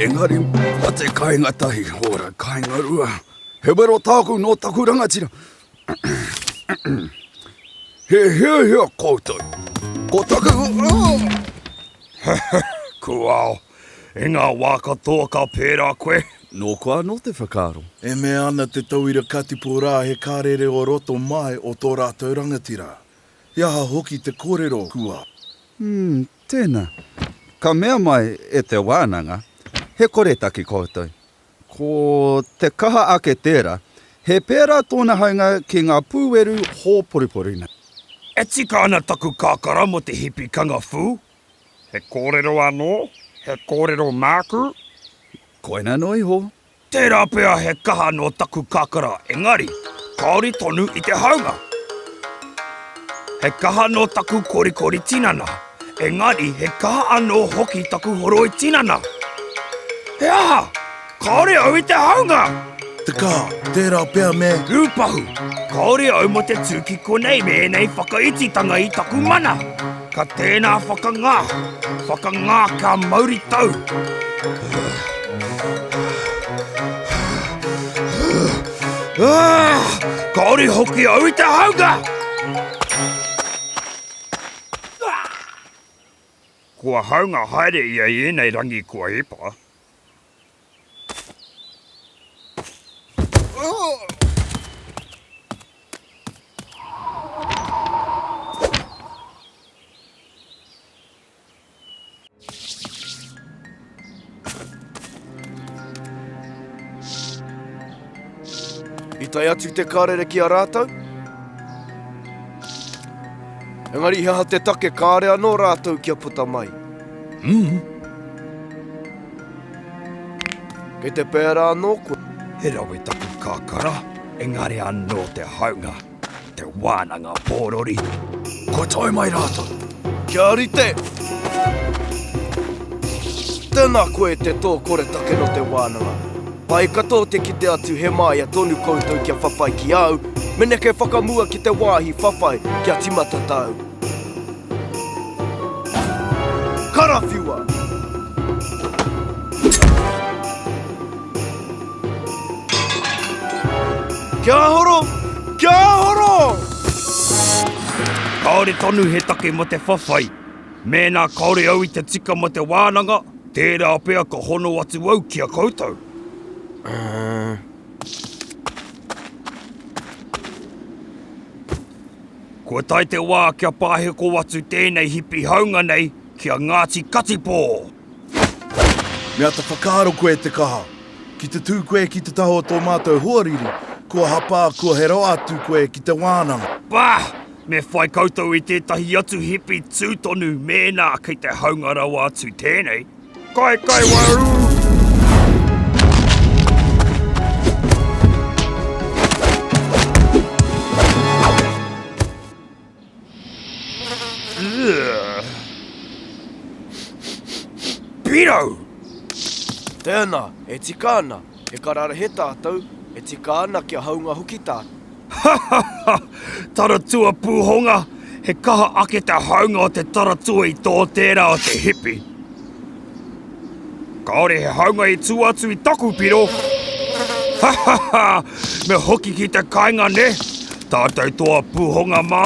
Engari, mā te kāinga tahi, ora, kāinga rua. He wero tāku nō taku rangatira. He hiahia koutou. Ko taku... Kuao, i ngā wā katoa ka pērā koe. Nōku anō te whakaaro. E mea ana te tauira katipo rā he karere o roto mai o tō rātou rangatira. He aha hoki te korero kua. Hmm, tēnā. Ka mea mai e te wānanga, he koretake koutou. Ko te kaha ake tērā, he pērā tōna haunga ki ngā pūweru hōporipori nei. E tika ana taku kakara mō te hipi kanga whū? He kōrero anō? He kōrero māku? Koina noa iho. Tērā pea he kaha nō taku kakara engari, kāore tonu i te haunga. He kaha nō taku korikori tinana. Engari he kaha anō hoki taku horoi tinana. He aha? Kāore au i te haunga! Te kaha, tērā pea me. Rūpahu, kāore au mō te tū ki konei me ēnei whakaititanga i taku mana. Ka tēnā whakangā, whakangā ka mauri tau. Kāore hoki au i te haunga! Kua haunga haere ia i ēnei rangi kua hipa. I tae atu te karere ki a rātou? Engari he aha te take kāre anō rātou kia puta mai? Mm. Kei te pērā anō koe? He rawe taku kakara, engari anō te haunga. Te wānanga pōrori. Kua tae mai rātou. Kia rite! Tēnā koe te tō koretake nō te wānanga. Pai katoa te kite atu he māia tonu koutou kia whawhai ki au, me neke whakamua ki te wāhi whawhai kia timata tāu. Karawhiua! Kia horo! Kia horo! Kāore tonu he take mō te whawhai. Mēnā kāore au i te tika mō te wānanga, tērā pea ka hono atu au ki a koutou. Kua tae te wā kia pāheko atu tēnei hipi haunga nei ki a Ngāti Katipō! Me ata whakaaro koe te kaha. Ki te tū koe ki te taha o tō mātou hoariri, kua hapā, kua heroa atu koe ki te wānanga. Bah! Me whai koutou i tētahi atu hipi tū tonu mēnā kei te haunga rawa atu tēnei. Kai kai warū! Pirau! Tēnā, e tika ana, he kararehe tātou, e tika ana kia haunga hoki tātou. Ha ha ha! Taratua pūhonga, he kaha ake te haunga o te taratua i tō tērā o te hipi. Kāore he haunga i tua atu i taku piro. Ha ha ha! Me hoki ki te kāinga, nē? Tātou toa pūhonga mā.